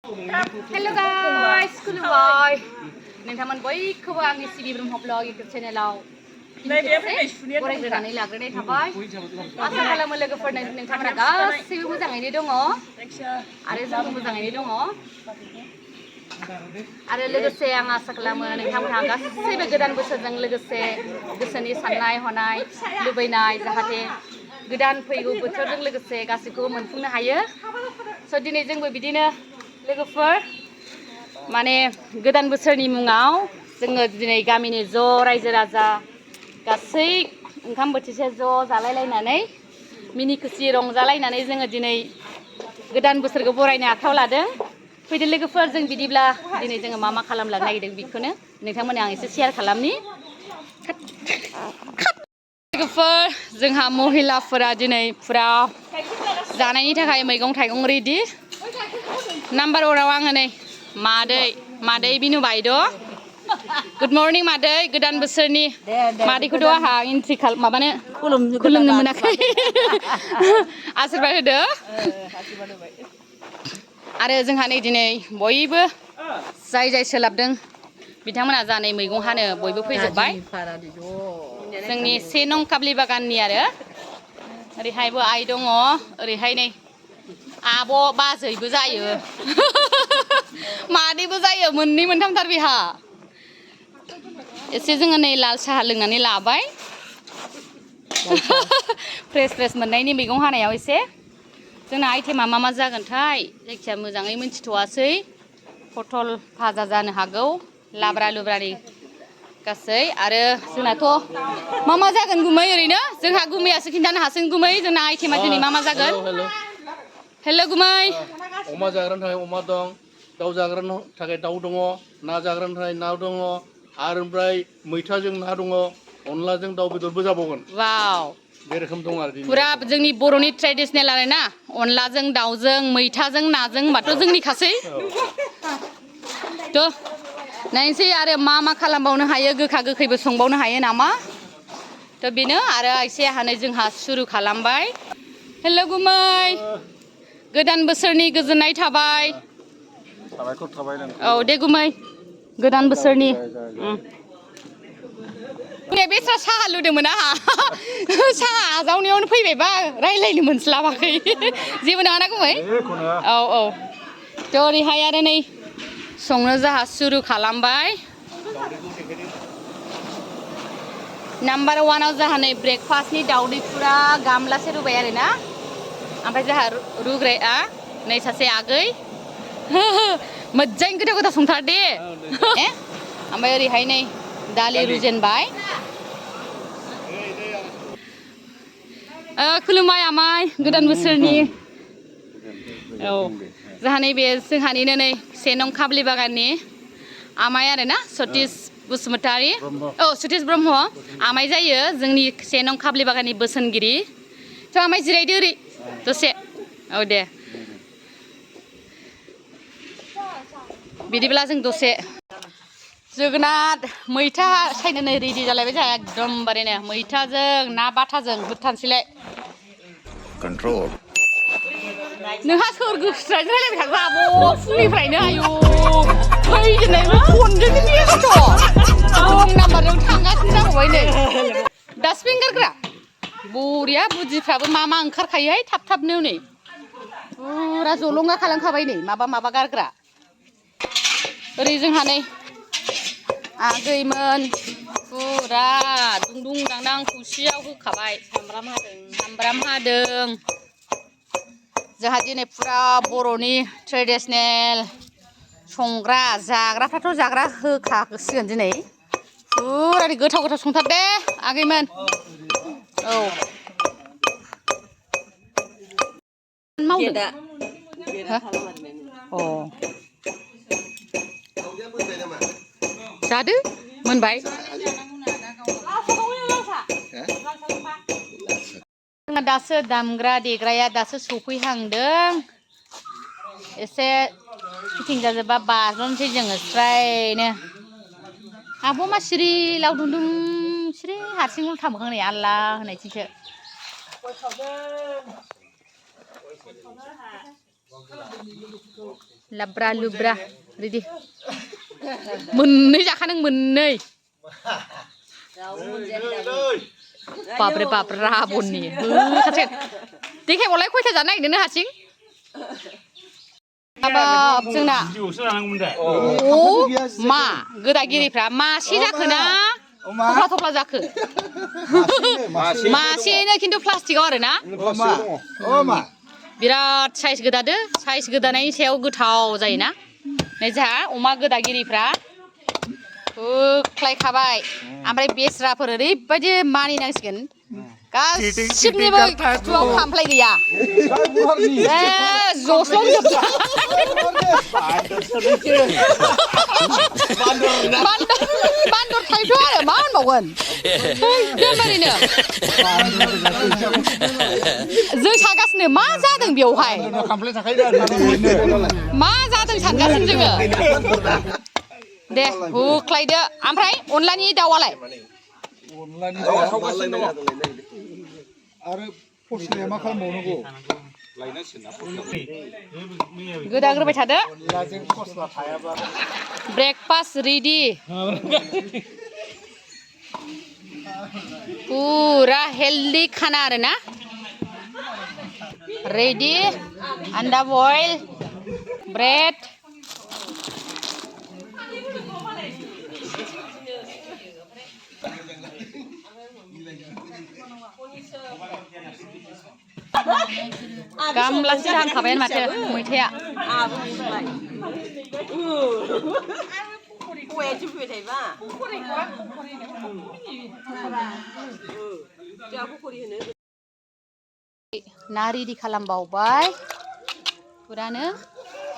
Hello guys, खुलुमबाय नोंथांमोन बयखौबो आंनि सिबि ब्रह्म ब्लग इउटिउब चेनेलाव बरायग्रोनानै लाग्रोनाय थाबाय आसा खालामो लोगोफोर नोंथांमोना गासैबो मोजाङैनो दङ आरो जोंबो मोजाङैनो दङ आरो लोगोसे आं आसा खालामो नोंथांमोनहा गासैबो गोदान बोसोरजों लोगोसे गोसोनि साननाय हनाय लुबैनाय जाहाथे गोदान फैगौ बोथोरजों लोगोसे गासैखौबो मोनफुंनो हायो स' दिनै जोंबो बिदिनो लोगोफोर माने गोदान बोसोरनि मुङाव जोङो दिनै गामिनि ज' रायजो राजा गासै ओंखाम बोथिसे ज' जालायलायनानै मिनि खुसि रंजालायनानै जोङो दिनै गोदान बोसोरखौ बरायनो आखायाव लादों फैदो लोगोफोर जों बिदिब्ला दिनै जोङो मा खालामलांनो नागिरदों बेखौनो नोंथांमोननो आं एसे शेयार खालामनि लोगोफोर जोंहा महिलाफोरा दिनै फुरा जानायनि थाखाय मैगं थाइगं रेडि नाम्बार वानाव आङो नै मादै बिनु बायद' गुड मर्निं मादै गोदान बोसोरनि मादैखौथ' आंहा इन्ट्रि माबानो खुलुमनो मोनाखै आशीर्बाद होदो आरो जोंहा नै दिनै बयबो जाय सोलाबदों बिथांमोना जानाय मैगं हानो बयबो फैजोबबाय जोंनि 1 नं काब्लि बागाननि आरो ओरैहायबो आइ दङ ओरैहाय नै आब' बाजैबो जायो मादैबो जायो मोननै मोनथामथार बेहा एसे जोङो नै लाल साहा लोंनानै लाबाय फ्रेस मोननायनि मैगं हानायाव एसे जोंना आइटेमा मा जागोनथाय जायखिया मोजाङै मिन्थिथ'वासै पटल भाजा जानो हागौ लाब्रा लुब्रानि गासै आरो जोंनाथ' मा जागोन गुमै ओरैनो जोंहा गुमैयासो खिन्थानो हासिगोन गुमै जोंना आइटेमा दिनै मा जागोन हेल' गुमै अमा जाग्रानि थाखाय अमा दं दाउ जाग्रानि थाखाय दाउ दङ ना जाग्रानि थाखाय ना दङ आरो ओमफ्राय मैथाजों ना दङ अनलाजों दाउ बेदरबो जाबावगोन वाव बे रोखोम दं आरो पुरा जोंनि बर'नि ट्रेडिसनेल आरो ना अनलाजों दाउजों मैथाजों नाजों होनबाथ' जोंनिखासै थ' नायनोसै आरो मा खालामबावनो हायो गोखा गोखैबो संबावनो हायो नामा थ' बेनो आरो एसे हानै जोंहा सुरु खालामबाय हेल' गुमै गोदान बोसोरनि गोजोननाय थाबाय साबायखर थाबाय औ दे गुमै गोदान बोसोरनि बेस्रा साहा लुदोंमोन आंहा साहा आजावनायावनो फैबायबा रायज्लायनो मोनस्लाबाखै जेबो नङा ना गुमै औ थ' ओरैहाय आरो नै संनो जाहा सुरु खालामबाय नाम्बार वानाव जाहा नै ब्रेकफास्टनि दावदै फुरा गामलासे रुबाय आरो ना ओमफ्राय जोंहा रुग्राया नै सासे आगै मोजाङै गोथाव संथार दे ओमफ्राय ओरैहाय नै दालि रुजेनबाय खुलुमबाय आमाय गोदान बोसोरनि औ जोंहा नैबे जोंहानिनो नै 1 नं काब्लि बागाननि आमाय आरो ना सतीश बसुमतारी औ सतीश ब्रह्म आमाय जायो जोंनि 1 नं काब्लि बागाननि बोसोनगिरि थ' आमाय जिरायदो ओरै दसे औ दे बिदिब्ला जों दसे जोगोनार मैथा सायनो नै रेडि जालायबाय जोंहा एकदमबारेनो मैथाजों ना बाथाजों होथारनोसैलाय कन्ट्रल नोंहा सोर गोख्रैनो रायलायबाय थाग्रा आब' फुंनिफ्रायनो आयु फैजेननायनिफ्राय फनजोंनो बेस्थ' रं नाम्बारजों थांगासिनो जाबावबाय नै डास्टबिन गारग्रा बरिया बुद्धिफ्राबो मा ओंखारखायोहाय थाबनो नै फुरा जलंगा खालामखाबाय नै माबा गारग्रा ओरै जोंहा नै आगैमोन फुरा दुंदुं दांदां थौसियाव होखाबाय सामब्राम हादों जोंहा दिनै फुरा बर'नि ट्रेडिसनेल संग्रा जाग्राफ्राथ' जाग्रा होखासिगोन दिनै फुरा गोथाव संथार दे आगैमोन औ मावदों जादो मोनबाय जोंना दासो दामग्रा देग्राया दासो सफैहांदों एसे फिटिं जाजोबबा बाज्र'नोसै जोङो स्रायनो आब' मा सिरि लावदुंदुं सिरि हारसिं उल्था मोखां नै आल्ला होननायथिंसो लाब्रा लुब्रा रेडि मोननै जाखानों मोननै बाब्रे बाब राबननि खाथिं देखायबावलाय खयथा जानो नागिरदों नों हारसिं हाबाब जोंना अ मा गोदागिरिफ्रा मासे जाखोना थफ्ला थफ्ला जाखो मासेनो खिन्थु प्लास्टिकआव आरो ना बिराद साइज गोदादो साइज गोदानायनि सायाव गोथाव जायोना नै जोंहा अमा गोदागिरिफ्रा होख्लायखाबाय ओमफ्राय बेस्राफोर ओरैबायदि मानिनांसिगोन गासिबनिबो खिथुआव खामफ्लाय गैया जस्लंजोबबाय बान्दर थायोथ' आरो मा होनबावगोन ओरैनो जों सानगासिनो मा जादों बेवहाय मा जादों सानगासिनो जोङो दे होख्लायदो ओमफ्राय अनलानि दाउआलाय आरो फस्लाया मा खालामबावनांगौ गोदाग्रोबाय थादो ब्रेकफास्ट रेडि पुरा हेल्दी खाना आरो ना रेडि आन्डा बयल ब्रेड गामलासो जाहांखाबाय माथो मैथाया ना रेडि खालामबावबाय फुरानो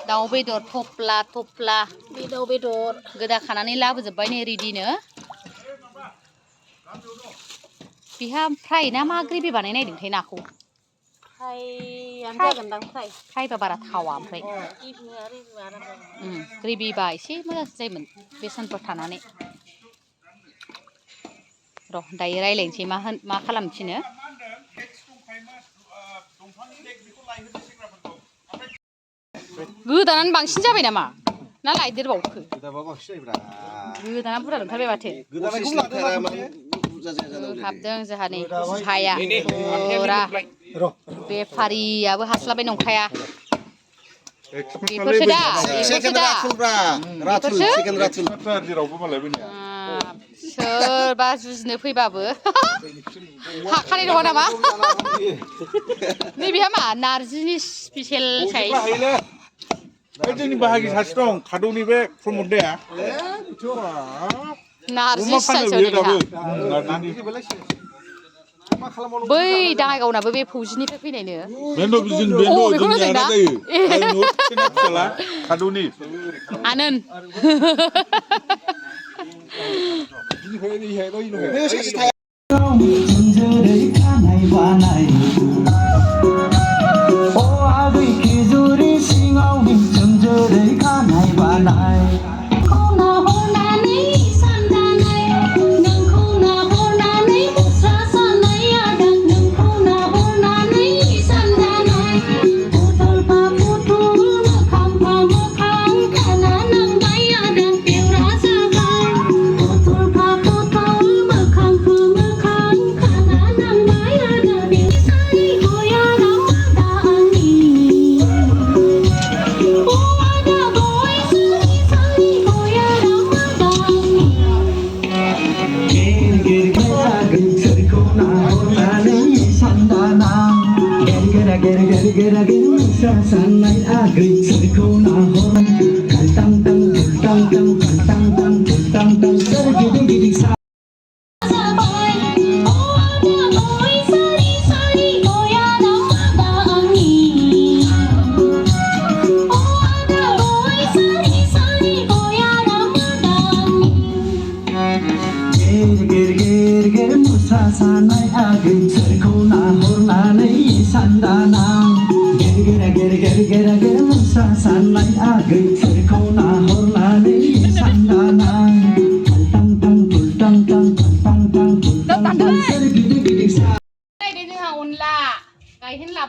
दाउ बेदर थफ्ला थफ्ला बे दाउ बेदर गोदाखानानै लाबोजोब्बाय नै रेडिनो बिहा फ्राय ना मा ग्रेभि बानायनो नागिरदोंथाय नाखौ फ्रायबा बारा थावा ओमफ्राय ग्रेभिबा एसे मोजांसिन जायोमोन बेसनफोर थानानै र' दायो रायज्लायनोसै मा खालामफिनो गोदानानै बांसिन जाबाय नामा ना लायदेरबावखो गोदाना बुरजा ओंखारबाय माथो हाबदों जोंहा नै साया फुरा बेफारियाबो हास्लाबाय नंखाया बेफोरसो दा सोरबा जुजिनो फैबाबो हाखानाय नङा नामा नैबेहा मा नारजिनि स्पेसियेल साइज जोंनि बाहागि सासे दं खादौनि बे प्रमदाया नारजि बै दाङाइगावनाबो बे फौजिनिफ्राय फैनायनो आनन्द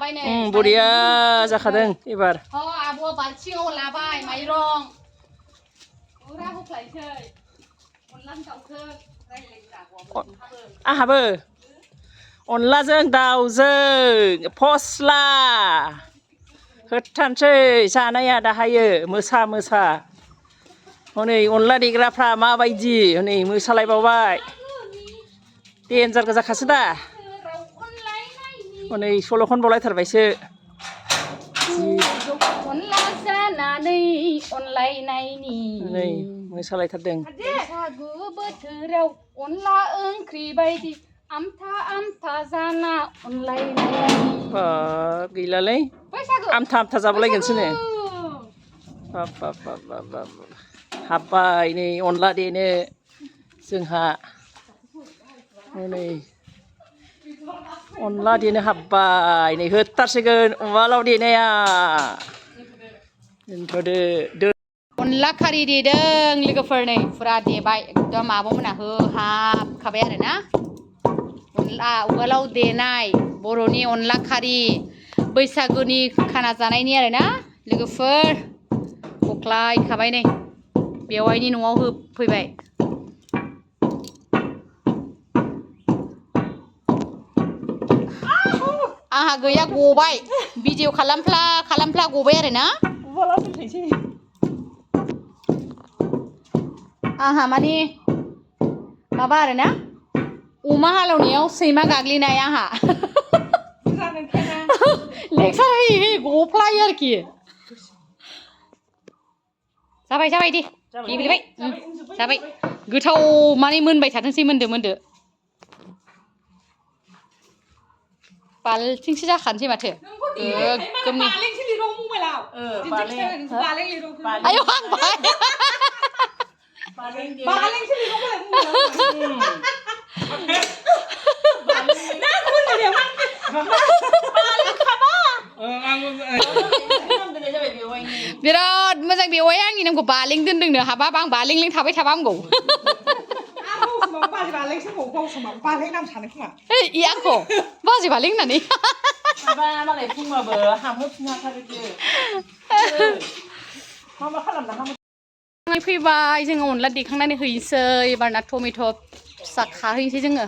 जाखाबाय नै बरिया जाखादों एबार आब' बालथिङाव लाबाय माइरं उरा होफ्लायसै अनलाजों दाउजों रायलायग्रा आहाबो अनलाजों दाउजों फस्ला होथारनोसै जानाया दाहायो मोसा हनै अनला देग्राफ्रा माबायदि हनै मोसालायबावबाय देन्जार गोजाखासो दा हनै सल' खनबावलायथारबायसो अनला जानानै अनलायनायनि नै मोसालायथारदों बैसागु बोथोराव अनला ओंख्रि बायदि आमथा आमथा जाना अनलायनायनि गैलालै आमथा जाबावलायगोनसो नो बाब हाब्बाय नै अनला देनो जोंहा हनै अनला देनो हाब्बाय नै होथारसिगोन उवालाव देनाया दोनथ'दो अनला खारि देदों लोगोफोर नै फुरा देबाय एकदम आब'मोना होहाबखाबाय आरोना अनला उवालाव देनाय बर'नि अनला खारि बैसागुनि खाना जानायनि आरोना लोगोफोर खख्लायखाबाय नै बेवाइनि न'आव होफैबाय आंहा गैया गबाय भिडिअ खालामफ्ला गबाय आरोना आंहा माने माबा आरोना अमा हालेवनायाव सैमा गाग्लिनाय आंहा लेक्सार होयै गफ्लायो आरोखि जाबाय दे गेब्लेबाय जाबाय गोथाव माने मोनबाय थाथोंसै मोनदो बाल्थिंसो जाखानोसै माथो आयौ हांबाय बिराद मोजां बेवाय आंनि नामखौ बालें दोनदोंनो हाबाब आं बालें थाबाय थाबा हामगौ आंखौ बाजै बालें होननानै फैबाय जोङो अनला देखांनानै हैनोसै एबारना टमेट' फिसा खाहैनोसै जोङो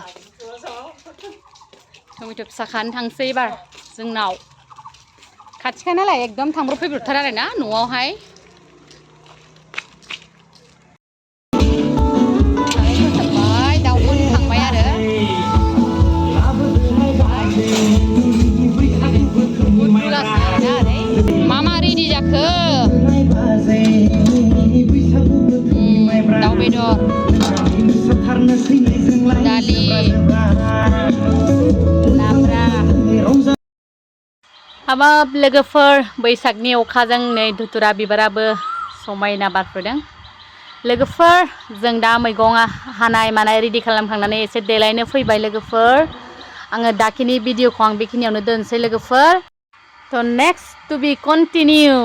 टमेट' फिसा खानो थांसै एबार जोंनाव खाथिखा नालाय एकदम थांब्रब फैब्रबथार आरोना न'आवहाय दाउखौ थांबाय आरो मा रेडि जाखो दाउ बेदर दालि लाब्रा हाबाब लोगोफोर बैसागनि अखाजों नै धुथुरा बिबाराबो समायना बारफुदों लोगोफोर जों दा मैगङा हानाय मानाय रेडि खालामखांनानै एसे देलायनो फैबाय लोगोफोर आङो दाखिनि भिडिअखौ आं बेखिनियावनो दोनसै लोगोफोर थ' नेक्स्ट टु बि कन्टिनिउ